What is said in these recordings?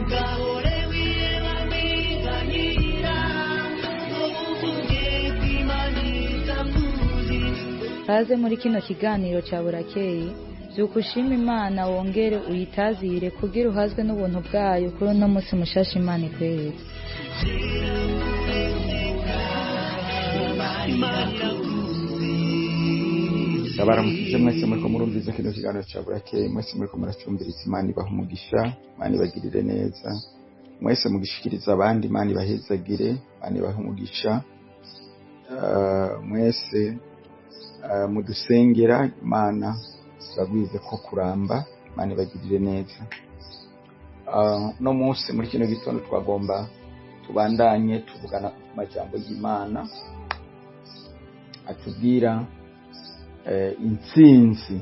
Ntugahore wireba wiganyira ngo uvuge ko Imana itakuzi. Kaze muri kino kiganiro cya Burakeye. Byuka ushima Imana, wongere uyitazire kugira uhazwe n'ubuntu bwayo kuri uno munsi mushasha Imana ikweretse. Imana irakuzi. Ndabaramukije mwese muriko murumviriza kino kiganiro cya Burakeye, mwese muriko muracumbiriza. Imana ibaha umugisha, Imana ibagirire neza. Mwese mugishikiriza abandi, Imana ibahezagire, Imana ibahe umugisha. Mwese mudusengera, Imana ibagwize ko kuramba, Imana ibagirire neza. No munsi muri kino gitondo twagomba tubandanye tuvugana ku majambo y'Imana atubwira intsinzi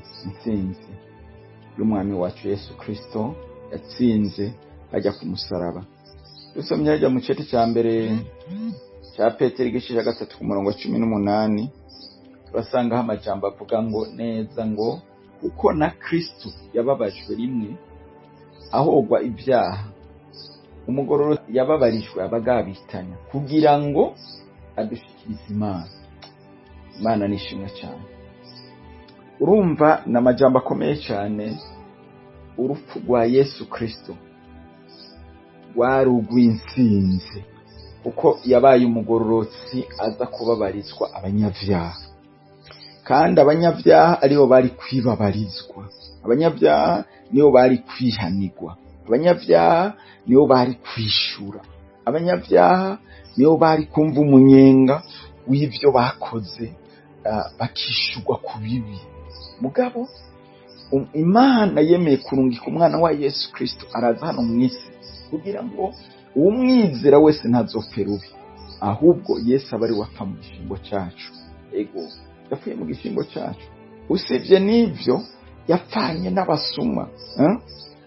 y'umwami wacu Yesu Kristo yatsinze ajya ku musaraba. Dusomye hajya mu cete cya mbere cya Petero igice cya 3 ku murongo wa 18, turasangaho amajambo avuga ngo neza ngo kuko na Kristo yababajwe rimwe ahogwa ibyaha, umugororo yababarijwe abagabitanya kugira ngo adushikirize Imana. Imana ni ishimwe cyane. Urumva ni amajambo akomeye cyane. Urupfu rwa Yesu Kristo rwari urw'intsinzi, kuko yabaye umugororotsi aza kubabarizwa abanyabyaha, kandi abanyabyaha aribo bari kwibabarizwa, abanyabyaha nibo bari kwihanirwa, abanyabyaha nibo bari kwishura, abanyabyaha nibo bari kumva umunyenga w'ibyo bakoze, bakishurwa ku bibi. Mugabo Imana yemeye kurungika umwana wa Yesu Kristo araza hano mu isi kugira ngo uwumwizera wese ntazopfe rubi, ahubwo Yesu aba ari we apfa mu gishingo cyacu. Ego, yapfuye mu gishingo cyacu. Usibye n'ibyo, yapfanye n'abasuma.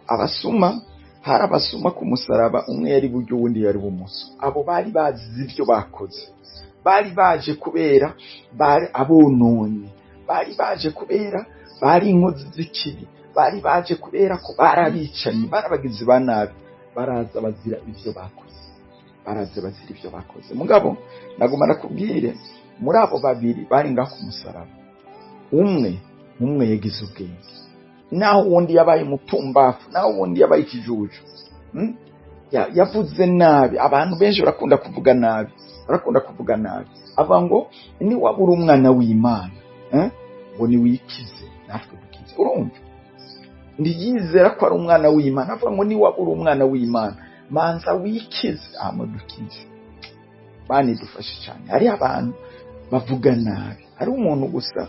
Abasuma, hari abasuma ku musaraba, umwe yari iburyo uwundi yari ibumoso. Abo bari bazi ibyo bakoze, bari baje kubera bari abononye, bari baje kubera bari inkozi z'ikibi, bari baje kubera ko barabicanyi, barabagizi ba nabi, baraza bazira ibyo bakoze, baraza bazira ibyo bakoze. Mugabo naguma nakubwire, muri abo babiri bari ngaho ku musaraba, umwe yagize ubwenge, naho uwundi yabaye umupfumbafu, naho uwundi yabaye ikijuju. Yavuze nabi. Abantu benshi barakunda kuvuga nabi, barakunda kuvuga nabi. Avuga ngo niwaba uri umwana w'Imana, ngo niwikize natwe dukize. Urumva, ntiyizera ko ari umwana w'Imana, avuga ngo niwaba uri umwana w'Imana manza wikize hama dukize. Bani dufashe cyane. Hari abantu bavuga nabi, hari umuntu gusa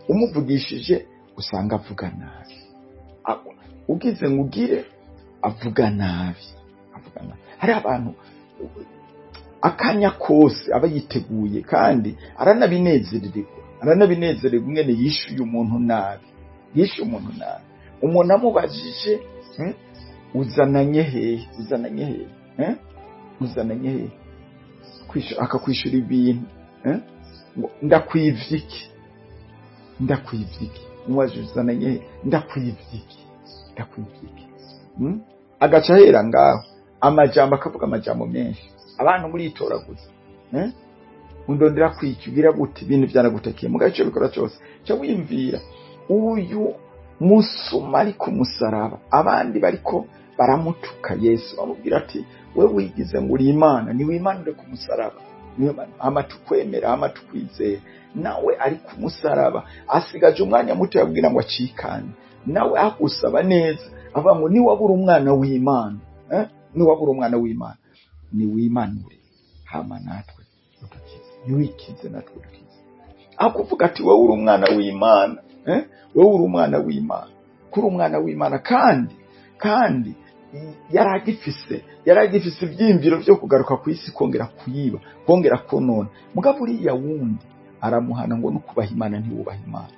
umuvugishije usanga avuga nabi, ugize ngo ugire avuga nabi, avuga nabi. Hari abantu akanya kose aba yiteguye, kandi aranabinezererwa ingene yishuye umuntu nabi, yishuye umuntu nabi. Umuntu amubajije, uzananye hehe, uzananye hehe, uzananye hehe, akakwishura ibintu, ngo ndakwivye iki, ndakwivye iki, umubajije uzananye hehe, ndakwivye iki, ndakwivye iki. Agaca ahera ngaho amajambo, akavuga amajambo menshi. Abantu muritoraguza, undondera kwica, ugira gute, ibintu byaragutekeye. Mugabo ico bikora cyose cyo wimvira uyu musuma ari ku musaraba, abandi bariko baramutuka Yesu, bamubwira ati we wigize ngo uri Imana, ni wimanure ku musaraba, hama tukwemera, hama tukwizera. Nawe ari ku musaraba asigaje umwanya muto yabwira ngo acikane, nawe agusaba neza avuga ngo niwabura umwana w'Imana, niwabura umwana w'Imana niwimanure hama natwe udukize, niwikize natwe udukize. Akuvuga ati wowe uri umwana w'Imana, wowe uri umwana w'Imana, kuri umwana w'Imana. Kandi yaragifise ibyiyumviro byo kugaruka ku isi, kongera kuyiba, kongera konona. Mugabo uriya wundi aramuhana ngo nukubaha Imana ntiwubaha Imana.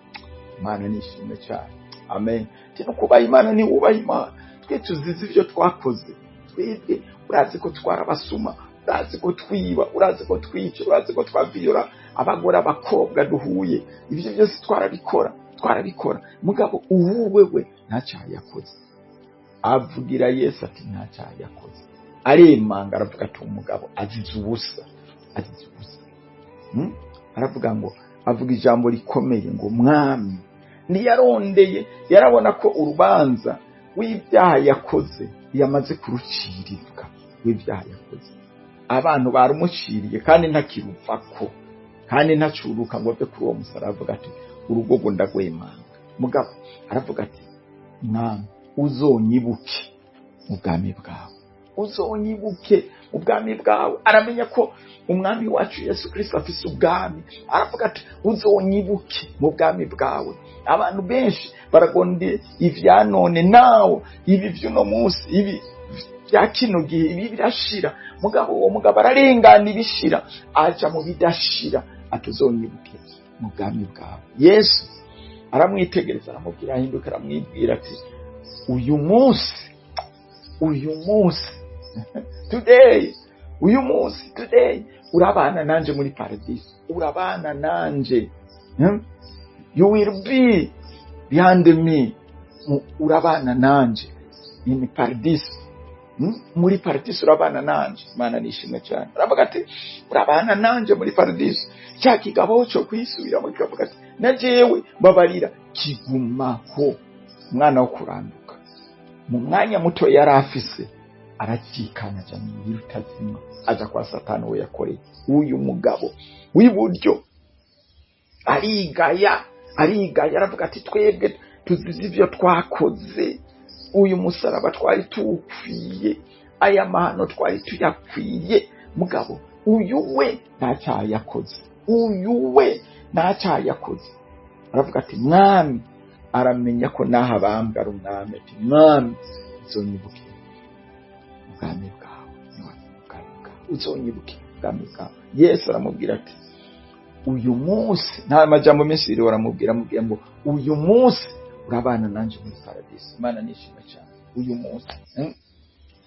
Imana nishimwe cyane, amen. Nukubaha Imana ntiwubaha Imana. Twe tuzize ibyo twakoze, twebwe urazi ko twarabasuma, urazi ko twiba, urazi ko twica, urazi ko twaviyora abagore abakobwa duhuye, ibyo byose twarabikora. Mugabo ubu wewe ntacyaha yakoze. Avugira Yesu ati nta cyaha yakoze, aremanga aravuga ati umugabo azize ubusa, azize ubusa. Aravuga ngo, avuga ijambo rikomeye ngo mwami. Ntiyarondeye, yarabona ko urubanza w'ibyaha yakoze yamaze kurucirirwa, w'ibyaha yakoze abantu barumuciriye, kandi ntakiruvako, kandi ntacuruka ngo ave kuri uwo musaraba. Avuga ati urugogo ndagwemanga. Mugabo aravuga ati mwami uzonyibuke mu bwami bwawe, uzonyibuke mu bwami bwawe. Aramenya ko umwami wacu Yesu Kristo afise ubwami, aravuga ati uzonyibuke mu bwami bwawe. Abantu benshi baragonde ivya none, nawe ibi vy'uno munsi, ibi bya kino gihe, ibi birashira. Mugabo uwo mugabo ararengana ibishira, aja mu bidashira, atuzonyibuke mu bwami bwawe. Yesu aramwitegereza, aramubwira, ahinduka aramwibwira ati uyu munsi, uyu munsi, today, uyu munsi, today urabana nanje muri paradiso, urabana nanje, You will be behind me, urabana nanje in paradiso, Muri paradiso urabana nanje. Imana nishimwe cyane. Aravuga ati urabana nanje muri paradiso. Cya kigabo cyo kwisubiramo kikavuga ati na jewe babarira, kigumaho. Umwana wo kuranduka mu mwanya muto yari afise arakikana, aja mu muriro utazima, aja kwa Satani we yakoreye. Uyu mugabo w'iburyo arigaya, arigaya, aravuga ati twebwe tuzize ibyo twakoze, uyu musaraba twari tuwukwiye, aya mahano twari tuyakwiye. Mugabo uyu we nta cyaha yakoze, uyu we nta cyaha yakoze. Aravuga ati mwami, aramenya ko naho abambwa ari umwami, ati mwami uzonyibuke ubwami bwawe, ubwami bwawe, uzonyibuke ubwami bwawe. Yesu aramubwira ati uyu munsi, nta majambo menshi rero aramubwira, amubwira ngo uyu munsi urabana nanje muri paradiso. Imana nishimwe cyane. Uyu munsi,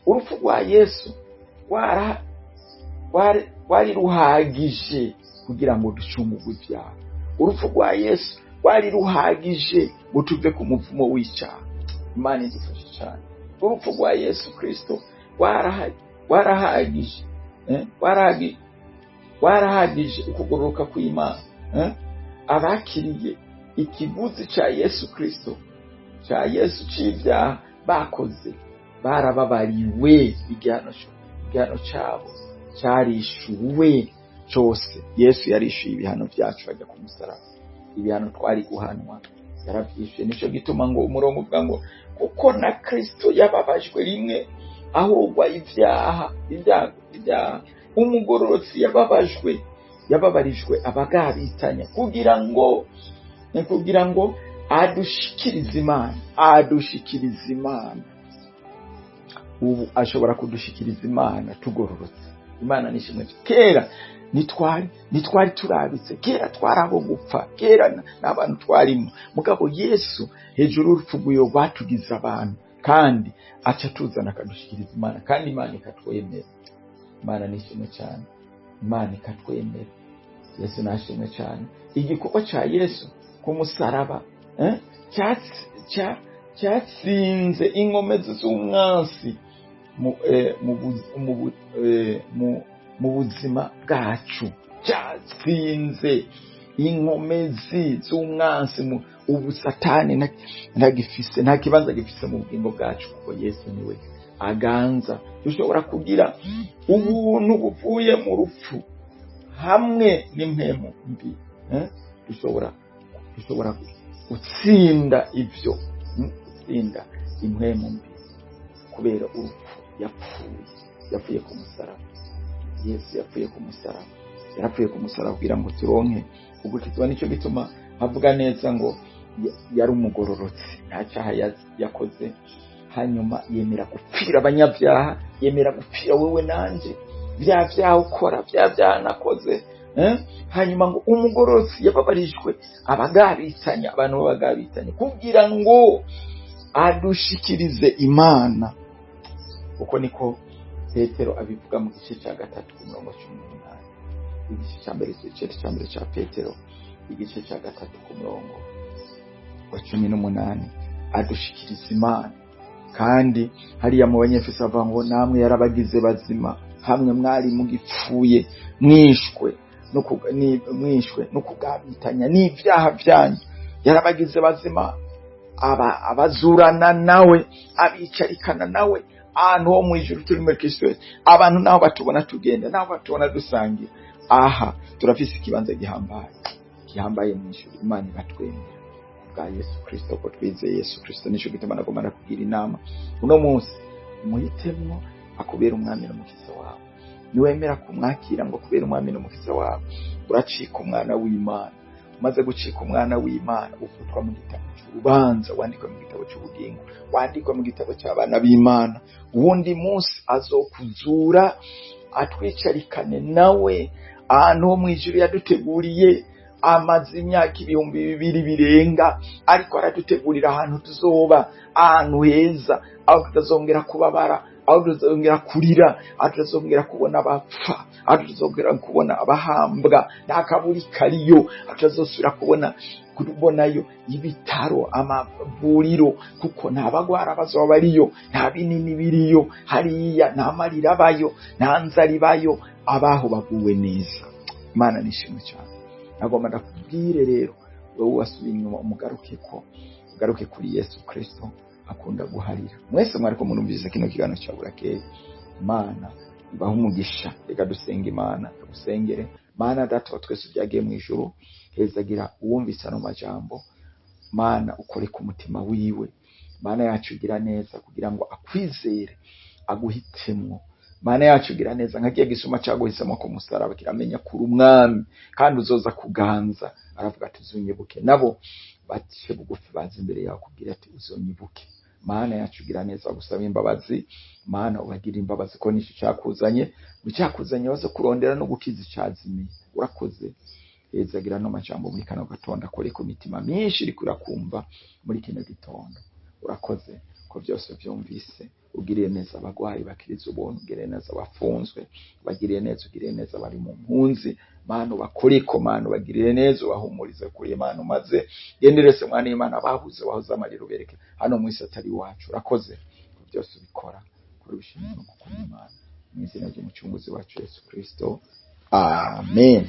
urupfu rwa Yesu rwari ruhagije kugira ngo ducungurwe ibyaha. Urupfu rwa Yesu rwari ruhagije ngo tuve ku muvumo w'icyaha. Imana idufashe cyane. Urupfu rwa Yesu Kristo rwarahagije, rwarahagije ukugororoka kw'Imana. Abakiriye ikiguzi cya Yesu Kristo, cya Yesu c'ibyaha bakoze, barababariwe. Igihano cyabo cyarishuwe cyose. Yesu yarishuye ibihano byacu ajya ku musaraba. Ibihano twari guhanwa yarabyishuye. Nicyo gituma ngo umurongo uvuga ngo kuko na Kristo yababajwe rimwe ahogwa ibyaha, ibyaha, umugororotsi yababajwe, yababarijwe abagabitanya, kugira ngo adushikirize Imana, adushikirize Imana. Ubu ashobora kudushikiriza Imana tugororotse. Imana nishimwe. Kera nitwari turabitse, kera twarabo gupfa, kera n'abantu twarimo. Mugabo Yesu hejuru y'urupfu rwiwe rwatugize abantu, kandi aca tuzana akadushikiriza Imana, kandi Imana ikatwemera. Imana nishimwe cyane. Imana ikatwemera. Yesu nashimwe cyane. Igikorwa cya Yesu ku musaraba, cyatsinze inkomezi z'umwansi mu buzima bwacu. Cyatsinze inkomezi z'umwansi, ubu Satani ntagifise, nta kibanza gifise mu bugingo bwacu, kuko Yesu niwe aganza. Dushobora kugira ubuntu buvuye mu rupfu hamwe n'impemu mbi, dushobora gutsinda ibyo, gutsinda impemu mbi kubera urupfu yapfuye ku musaraba. Yesu yapfuye ku musaraba, yarapfuye ku musaraba kugira ngo turonke ugukizwa. Nicyo gituma avuga neza ngo yari umugororotsi, nta cyaha yakoze, hanyuma yemera gupfira abanyabyaha, yemera gupfira wewe nanje, bya byaha ukora, bya byaha nakoze, Hanyuma ngo umugororotsi yababarijwe abagabitanya, abantu b'abagabitanya, kugira ngo adushikirize Imana. Uko niko Petero abivuga mu gice cya 3 ku murongo 18. Igice cya mbere, igice cya mbere cya Petero, igice cya 3 ku murongo wa 18, adushikiriza Imana. Kandi hariya mu Banyefeso avuga ngo namwe yarabagize bazima hamwe mwari mugipfuye, mwishwe mwishwe no kugabitanya n'ivyaha vyanyu. Yarabagize bazima, abazurana nawe, abicarikana nawe ahantu ho mu ijuru turi muri Kristo Yesu. Abantu naho batubona tugenda, naho batubona dusangira, aha turafise ikibanza gihambaye mu ijuru. Imana ibatwemera bwa Yesu Kristo, ko twizeye Yesu Kristo. Nico gituma nagomba kugira inama uno munsi, muhitemwo akubera umwami n'umukiza wawe. Niwemera kumwakira ngo kubera umwami n'umukiza wawe, uracika umwana w'Imana. Umaze gucika umwana w'Imana, ufutwa mu gitabo cy'urubanza, wandikwa mu gitabo cy'ubugingo, wandikwa mu gitabo cy'abana b'Imana. Uwundi munsi azokuzura, atwicarikane nawe ahantu ho mu ijuru yaduteguriye. Amaze imyaka 2000 birenga ariko aradutegurira ahantu tuzoba, ahantu heza, aho tutazongera kubabara, aho tutazongera kurira, aho tutazongera kubona abapfa, aho tutazongera kubona abahambwa, nta kaburi kariyo, aho tutazosubira kubonayo ibitaro, amavuriro, kuko nta bagwara bazoba bariyo, nta binini biriyo hariya, nta marira abayo, nta nzara ibayo, abaho baguwe neza. Imana nishimwe cyane. Nagomba ndakubwire rero, wowe wasubiye inyuma, umugaruke kuri Yesu Kristo akunda guharira. Mwese mwariko murumvise kino kiganiro cya Burakeye, Imana ibahe umugisha. Reka dusenge Imana, tugusengere. Mana Data wa twese byagiye mu ijuru, hezagira uwumvise ano majambo. Mana ukore ku mutima wiwe. Mana yacu ugira neza kugira ngo akwizere, aguhitemwo. Mana yacu ugira neza nka kiya gisuma cyaguhisemo ku musaraba, kiramenya kuri umwami kandi uzoza kuganza. Aravuga ati uzunyibuke. Nabo bace bugufi baza imbere yawe kugira ati uzunyibuke. Mana yacu ugira neza, gusaba imbabazi. Mana ubagira imbabazi ko nico cyakuzanye, cyakuzanye baze kurondera no gukiza icazimiye. Urakoze. Hezagira no majambo muri kano gatondo, akore ku mitima myinshi iriko irakumva muri kino gitondo. Urakoze ko byose byumvise. Ugiriye neza abagwayi bakiriza ubuntu, ugiriye neza abafunzwe, bagiriye neza, ugiriye neza abari mu mpunzi. Mana ubakoreko, Mana ubagirire neza, ubahumurize kuri Imana, umaze genderese mwana Imana ababuze bahoze amarira, ubereke hano mu isi atari iwacu. Urakoze ko byose ubikora kuri bishimwe no gukunda Imana, mu izina ry'umucunguzi wacu Yesu Kristo, amen.